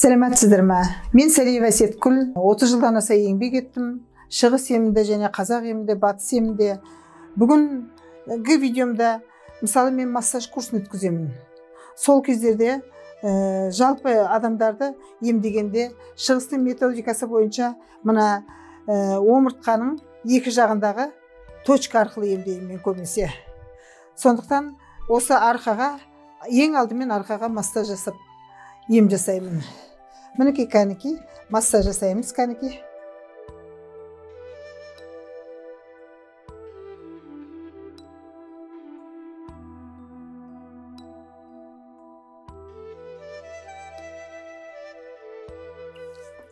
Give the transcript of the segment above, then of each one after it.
Сәлеметсіздер ме? Мен Сәлиева Әсеткүл, 30 жылдан аса еңбек еттім. Шығыс емінде және қазақ емінде, батыс емінде. Бүгінгі видеомда, мысалы, мен массаж курсын өткіземін. Сол кездерде жалпы адамдарды емдегенде шығыстың методикасы бойынша мына омыртқаның екі жағындағы точка арқылы емдеймін мен көбінесе. Сондықтан осы арқаға, ең алдымен арқаға массаж жасап ем жасаймын. Мінекей кәнекей массаж жасаймыз кәнекей.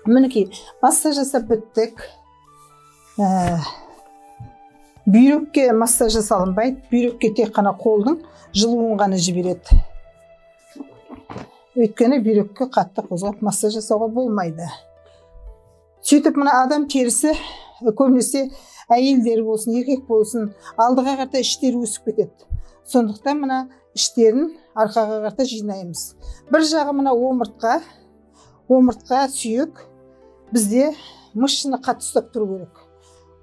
Мінекей массаж жасап біттік. Бүйрекке массаж жасалынбайды. Бүйрекке тек қана қолдың жылуын ғана жібереді. Өйткені бүйрекке қатты қозғап массаж жасауға болмайды. Сөйтіп мына адам терісі көбінесе әйелдер болсын, еркек болсын, алдыға қарата іштері өсіп кетеді. Сондықтан мына іштерін арқаға қарата жинаймыз. Бір жағы мына омыртқа, омыртқа сүйек бізде мышцаны қатты ұстап тұру керек.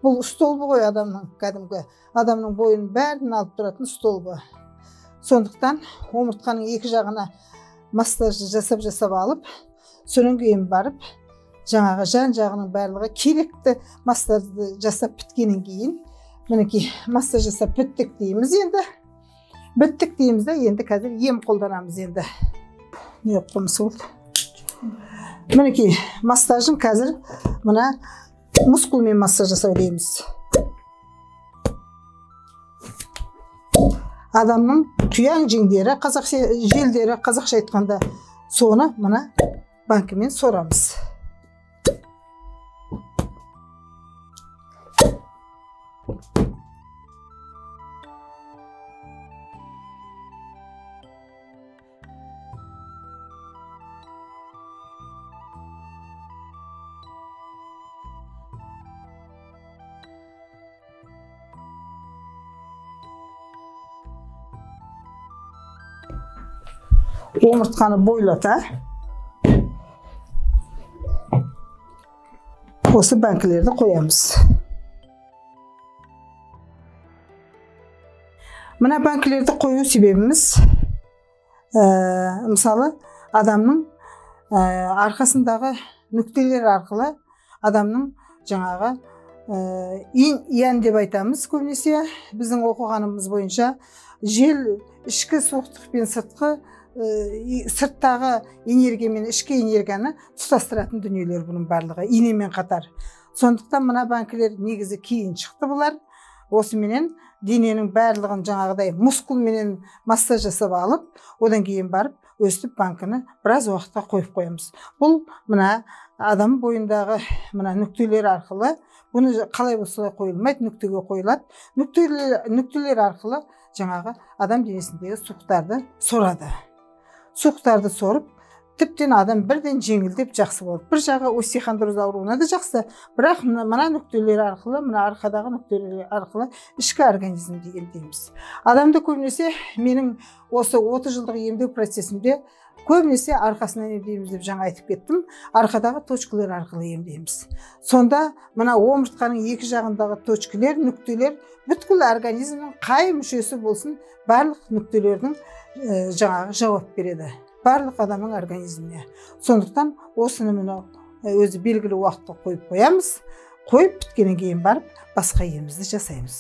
Бұл столбы ғой адамның, кәдімгі адамның бойын бәрін алып тұратын столбы. Сондықтан омыртқаның екі жағына массаж жасап алып, содан кейін барып жаңағы жан жағының барлығы керекті массажды жасап біткеннен кейін, мінекей массаж жасап біттік дейміз енді. Біттік дейміз да, енді қазір ем қолданамыз енді. Не қылмыс болды? Мінекей массажын қазір мына мускулмен массаж жасау дейміз. Адамның тұяң жеңдері, қазақша желдері, қазақша айтқанда, соны мына банкімен сорамыз. Омыртқаны бойлата осы банкілерді қоямыз. Мына банкілерді қою себебіміз, мысалы, адамның арқасындағы нүктелер арқылы адамның жаңағы инь-ян деп айтамыз көбінесе. Біздің оқығанымыз бойынша жел ішкі суықтық пен сыртқы сырттағы энергия мен ішкі энергияны тұтастыратын дүниелер бұның барлығы инемен қатар. Сондықтан мына банкілер негізі кейін шықты бұлар. Осыменен дененің барлығын жаңағыдай мускулменен массаж жасап алып, одан кейін барып өстіп банкіні біраз уақытқа қойып қоямыз. Бұл мына адам бойындағы мына нүктелер арқылы, бұны қалай болса солай қойылмайды, нүктеге қойылады. Нүктелер арқылы жаңағы адам денесіндегі суықтарды сорады. Суықтарды сорып, тіптен адам бірден жеңілдеп жақсы болады. Бір жағы остеохондроз ауруына да жақсы, бірақ мына нүктелер арқылы, мына арқадағы нүктелер арқылы ішкі организмді емдейміз. Адамды көбінесе менің осы 30 жылдық емдеу процесімде көбінесе арқасынан емдейміз деп жаңа айтып кеттім. Арқадағы точкалар арқылы емдейміз. Сонда мына омыртқаның екі жағындағы точкалар, нүктелер бүткіл организмнің қай мүшесі болсын барлық нүктелердің жаңағы жауап береді. Барлық адамның организміне. Сондықтан осыны мына өзі белгілі уақытқа қойып қоямыз. Қойып біткеннен кейін барып басқа емімізді жасаймыз.